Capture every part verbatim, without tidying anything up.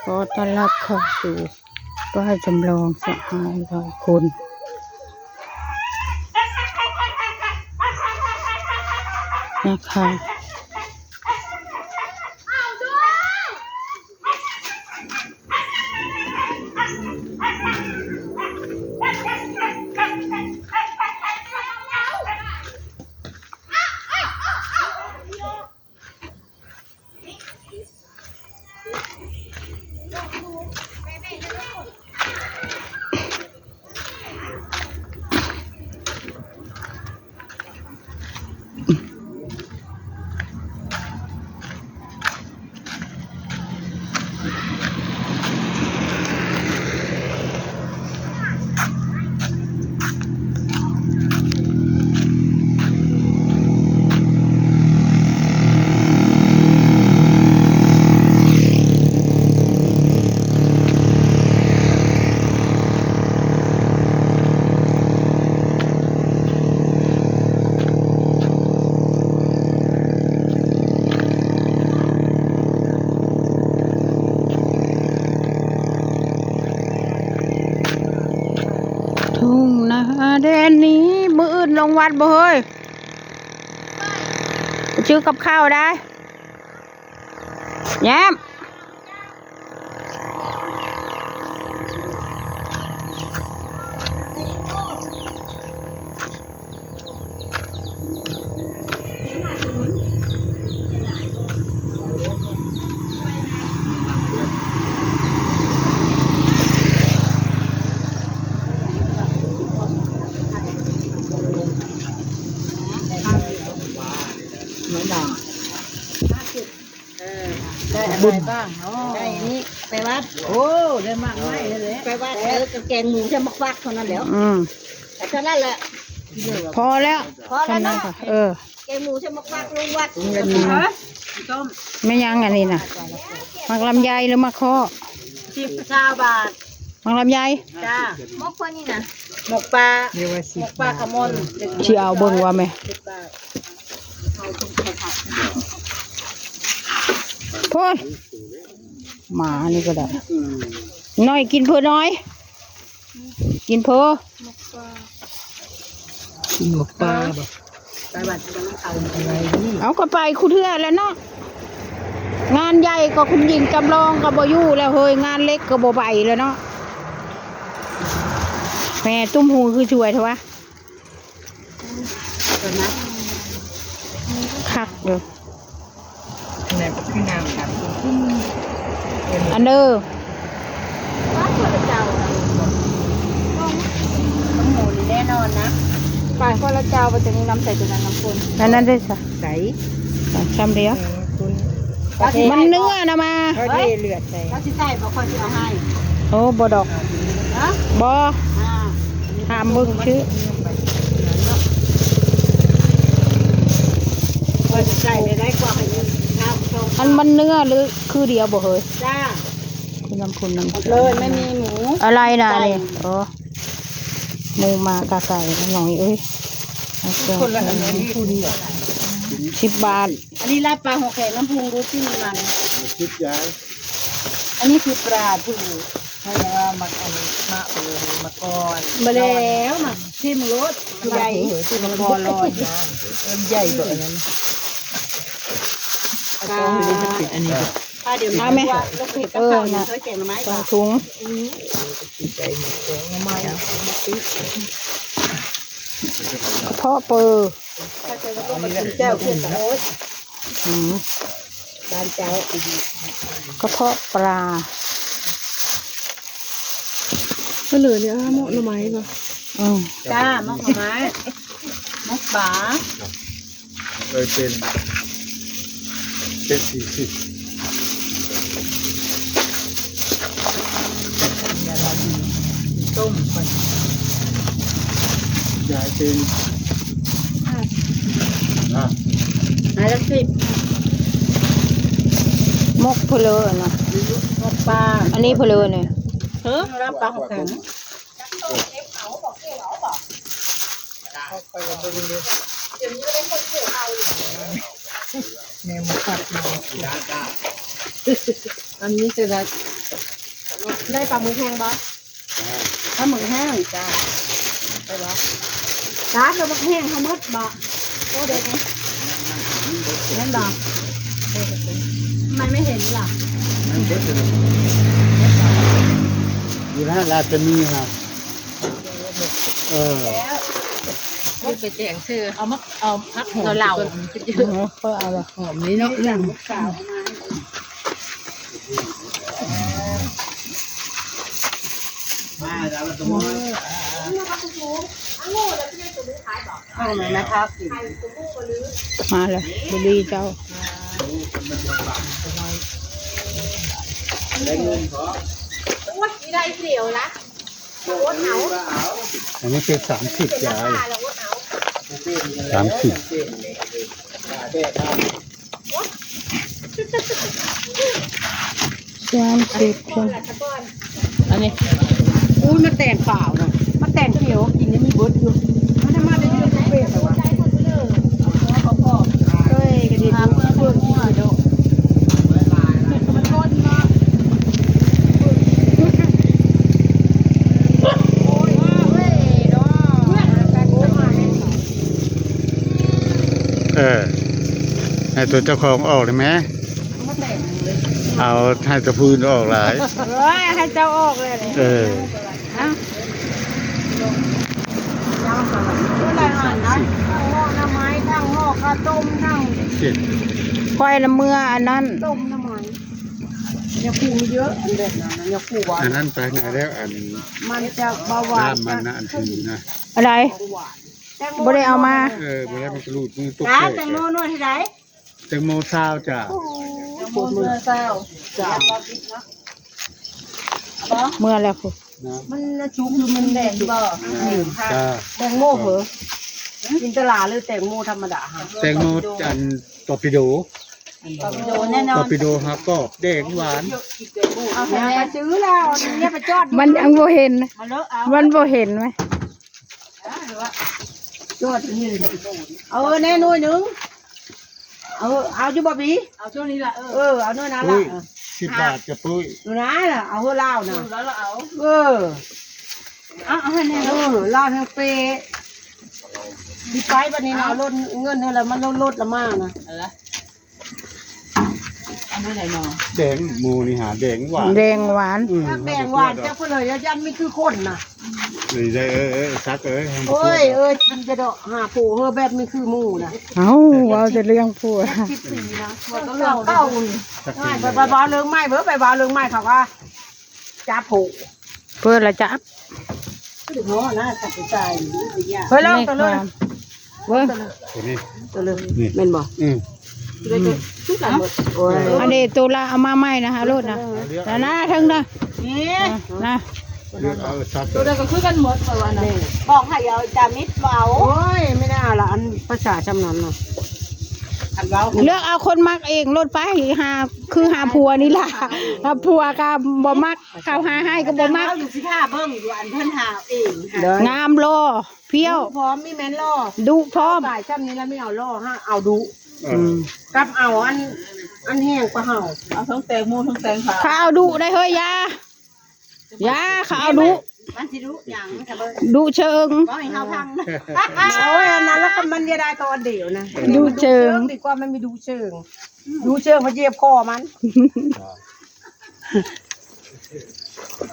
ขอต้อนรับเข้าสู่บ้านจำลองสหายลอยคนนะคะ ทุ่งนาแดนนี้ มื้ออื่นลงวัดบ่เฮ้ย ไปซื้อกับข้าวได้ แย้ม ได้อะไรบ้างเนาะ ได้อันนี้ไปวัด โอ้ ได้มากมายเลยแหละ ไปวัด เออ กับแกงหมูใส่หมกฟักเท่านั้นแหละ อืม แต่เท่านั้นแหละ พอแล้ว พอแล้วเนาะ เท่านั้นค่ะ เออ แกงหมูใส่หมกฟักลงวัด อืม ฮะ ต้ม ไม่ยังอันนี้น่ะ หมากลำไยหรือหมากข้อ สิบ ซาวบาท หมากลำไย จ้า หมกคนนี่นะ หมกปลา เรียกว่าสิบ หมกปลา บาท ขมอน สิเอาเบิ่งว่าแม่ สิบบาท โอ้ย หมานี่ก็ได้ น้อยกินเพื่อน้อย กินเพื่อ กินหมกปลาบ่ ไปวัดจะต้องเอาอะไรนี่ เอาก็ไปคู่เทื่อแล้วเนาะ งานใหญ่ก็คุณหญิงจำลองก็บ่อยู่แล้วเฮ้ย งานเล็กก็บ่ไปแล้วเนาะ แม่ตุ้มหูคือช่วยเถอะวะ คักเลย แม่ก็คืองามครับ อันเด้อ บ้านคนละเจ้า น้ำหมูนี่แน่นอนนะ บ้านคนละเจ้า มันจะมีน้ำใสตัวนั้นน้ำข้น อันนั้นได้สะ ใส อ่ะ ชามเดียว อืม คุณ มันเนื้อนะมา เขาเทเลือดใส่ แล้วสิใส่บ่ค่อยสิเอาให้ โอ้ บ่ดอก ฮะ บ่ อ่า ถามเบิ่งชื่อ ค่อยสิใส่ได้กว่าให้ข้าวต้ม อันมันเนื้อหรือคือเดียวบ่เฮ้ย จ้า คุณน้ำคุณน้ำ เลย ไม่มีหมู อะไรนะ ไก่ นี่ อ๋อ หมูมากะไก่น้องเอ้ย คนละอันนี้ สิบบาท อันนี้ลาบปลาหัวแขกน้ำพุง ดูสิมัน คิดยาย อันนี้คือปลาทู ให้ว่ามักอันนี้ มะเออ มะกอน มาแล้วมาชิมรสใหญ่ คือมะกอนลอยนะ มันใหญ่กว่าอันนั้น ปลา อันนี้ ปลาเดี๋ยวนี้ เอาไหม ว่าลูกเห็ดกับข้าว เออ นี่ นะ เคยแกงหน่อไม้ สอง ปะ ถุง อืม กระเพาะเปิด เจ้าเขียนโอ๊ย อืม บ้านเจ้า กระเพาะปลา ก็เหลือเนี่ย หมกหน่อไม้ป่ะ อืม จ้า หมกหน่อไม้ หมกปลา เลยเป็น เป็นสี่สิบ ต้มก่อน ยายเป็น อ่ะ ไม้ละสิบ หมกเพลินนะ หมกปลา อันนี้เพลินเนี่ย เฮ้อ ลาบปลาหกแข็ง แนวมาผัดมา อันนี้จะได้ ได้ปลาหมึกแห้งบ่ ปลาหมึกแห้งจ้า ไปบ่ จ้า ปลาหมึกแห้งเขาหมดบ่ โอ้ เดี๋ยวนี้ นั่นบ่ เออ ทำไมไม่เห็นล่ะ นั่นเด็ดเลย อยู่นะ ราชนีฮะ เออ แล้ว ไปแต่งชื่อ เอามา เอาผักหอม เอาเหล้า เออ เพื่อเอาหอมนี่เนาะ เรื่อง มาแล้ว เอาไหนนะครับ มาเลย บ่ดีเจ้า ได้เงินพอ โอ้ย ได้เดียวละ โอ้ย เอา อันนี้เป็นสามสิบยาย สามสิบ สามสิบคน อันนี้ อุ้ย มาแต่งเปล่านะ มาแต่งเขียวกินยังมีเบิดอยู่ มันจะมาได้เยอะเป็นแต่ว่า เฮ้ย กระเด็นเพื่อนกินเนาะ มันร้อนเนาะ เออ ให้ตัวเจ้าของออกเลยไหม เอาให้ตัวพื้นออกหลาย เอ้ย ให้เจ้าออกเลย เออ ฮะ เท่าไหร่หั่นนะ ทั้งหม้อหน่อไม้ ทั้งหม้อข้าวต้ม ทั้ง เจ็ด ค่อยละเมื่ออันนั้น ต้มหน่อไม้ อย่าปรุงเยอะ อันแบบนั้นนะ อย่าปรุงหวาน อันนั้นไปไหนแล้ว อัน มันจะเบาหวาน ด้ามมันนะ อันถือนะ อะไร เบาหวาน แตงโม บ่ได้เอามา เออ บ่ได้มันกระลูดมือตก จ้า แตก แตงโมหน่วยที่ไหน แตงโมซาวจ้ะ โอ้โห แตงโมหน่วยซาว จ้ะ เมื่อแล้วพุ้น นะ มันชุกหรือมันแดงบ่ อืม จ้า แตงโมเหรอ จินตลาหรือแตงโมธรรมดาฮะ แตงโมอันตอร์ปิโด ตอร์ปิโดแน่นอน ตอร์ปิโดครับ กรอบแดงหวาน เอาแค่ซื้อแล้ว เนี่ยไปจอดดู มันยังบ่เห็น มาเลอะเอา มันบ่เห็นไหม จอดนี่เลย เอาแน่หน่วยหนึ่ง เอา เอาอยู่บ่บี เอาช่วงนี้ละ เออ เออ เอาหน่วยนั้นละ ปุ้ย เออ สิบบาทจ้ะปุ้ย ดูนะ เอาหัวลาวนะ ถูกแล้วเราเอา เออ เอา เอาให้แน่ เออ ลาวทั้งเป ดีไปบัดนี้นะ เอาลดเงินให้แล้วมันลดลดละมานะ เอาละ อันนั้นไหนเนาะ แดงหมูนี่หาแดงหวาน แดงหวาน อืม แดงหวานจ้ะเพิ่นเลย ย่านมีคือคนน่ะ นี่ได้ เออ เออ ซักเอ้ย โอ้ย เอ้ย มันจะเดาะหาผัวเฮ้อแบบมีคือหมู่น่ะ เอ้า เว้าแต่เรื่องผัว สิบปีนะ ผัวก็เก่าเก่า สักที ไป ไป ไปเว้าเรื่องใหม่เบ้อ ไปเว้าเรื่องใหม่เขาว่า จับผัว เพิ่นละจับ เนาะนะ ตัดสินใจ เฮ้ย ลองตัวเลย เว้ย ตัวนี้ ตัวเลย นี่ แม่นบ่ อืม ตัวเลยคือกันหมด โอ้ย อันนี้ตัวละเอามาใหม่นะคะ โลดนะ เอาเลือก นะ นะ เทิงนะ นี่ นะ เลือกเอาซัก ตัวเดียวก็คือกันหมด ตัวนั้นน่ะ บอกให้เอาจามิดมาเอา โอ้ย ไม่ได้ละ อันภาษาจำนั้นน่ะ อันเว้า เลือกเอาคนมักเองโลดไป หา คือหาผัวนี่ล่ะ หาผัวก็บ่มัก เขาหาให้ก็บ่มัก เอาอยู่สิท่าเบิ่งอยู่ อันเพิ่นหาเองค่ะ งามหล่อ เพี้ยว พร้อมมีแม่นหล่อ ดุพร้อม สายซ้ำนี้แล้วไม่เอาหล่อฮะ เอาดุ เออ อืม กับเอาอัน อันแห้งกว่าเฮา เอาทั้งแตงโมทั้งแตงขาว เขาเอาดุได้เฮ้ย อยา อยา เขาเอาดุ มันสิดุหยังค่ะเบิ่ง ดุเชิง บ่ให้เฮาพัง โอ้ย อันนั้นแล้วก็มันจะได้ตอนเดียวนะ ดุเชิง ดีกว่ามันมีดุเชิง ดุเชิงมาเหยียบคอมัน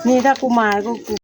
นี่ถ้ากูมาก็กู